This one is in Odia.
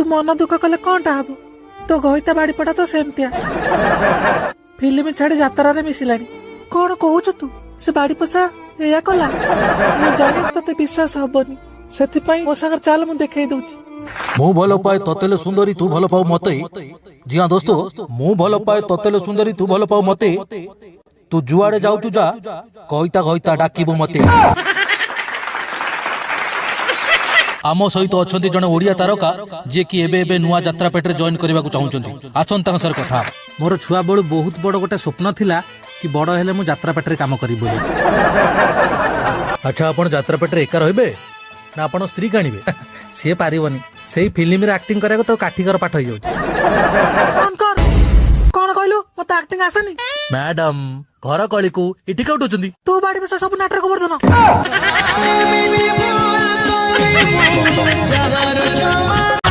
ତୁ ମନ ଦୁଃଖ କଲେ କଣଟା ହବ? ତୋ ଘଇତା ବାଡିପଟା ତ ସେମିତିଆ, ଫିଲ୍ମ ଛାଡି ଯାତ୍ରାରେ ମିଶିଲାଣି। କଣ କହୁଛୁ ତୁ? ସେ ବାଡି ପୋଷା ଏଇଆ କଲା? ମୁଁ ଜାଣିଛି ତତେ ବିଶ୍ୱାସ ହବନି, ସେଥିପାଇଁ ମୋ ସାଙ୍ଗରେ ଚାଲ, ମୁଁ ଦେଖେଇ ଦଉଛି। ମୁଁ ଭଲ ପାଏ ତତେଲେ ସୁନ୍ଦରୀ, ତୁ ଭଲ ପାଉ ମତେ। ଜି ହଁ ଦୋସ୍ତ, ମୁଁ ଭଲ ପାଏ ତତେଲେ ସୁନ୍ଦରୀ, ତୁ ଭଲ ପାଉ ମତେ। ତୁ ଯୁଆଡେ ଯାଉଛୁ ଯା, ଘଇତା ଘଇତା ଡାକିବୁ ମତେ। ଆମ ସହିତ ଅଛନ୍ତି ଜଣେ ଓଡ଼ିଆ ତାରକା, ଯିଏକି ଏବେ ଏବେ ନୂଆ ଯାତ୍ରା ପାର୍ଟିରେ ଜଏନ୍ କରିବାକୁ ଚାହୁଁଛନ୍ତି। ଆସନ୍ତୁ ତାଙ୍କ ସହ କଥା ହେବା। ମୋର ଛୁଆ ବେଳୁ ବହୁତ ବଡ ଗୋଟେ ସ୍ୱପ୍ନ ଥିଲା କି ବଡ ହେଲେ ମୁଁ ଯାତ୍ରା ପାର୍ଟିରେ କାମ କରିବି ବୋଲି। ଆଚ୍ଛା, ଆପଣ ଯାତ୍ରା ପାର୍ଟିରେ ଏକା ରହିବେ ନା ଆପଣ ସ୍ତ୍ରୀ ଆଣିବେ? ସିଏ ପାରିବନି। ସେଇ ଫିଲ୍ମରେ ଆକ୍ଟିଂ କରିବାକୁ ତ କାଠିକର ପାଠ ହେଇଯାଉଛି। କଣ କହିଲୁ? ମତେ ଆକ୍ଟିଂ ଆସେନି? ମ୍ୟାଡମ, ଘର କଳିକୁ ଏଠି କାଉଟୁଛନ୍ତି। ତୁ ବାଡି ବସା ସବୁ ନାଟକ ଗୋବର୍ଦ୍ଧନ। ଯାହାର ଜମା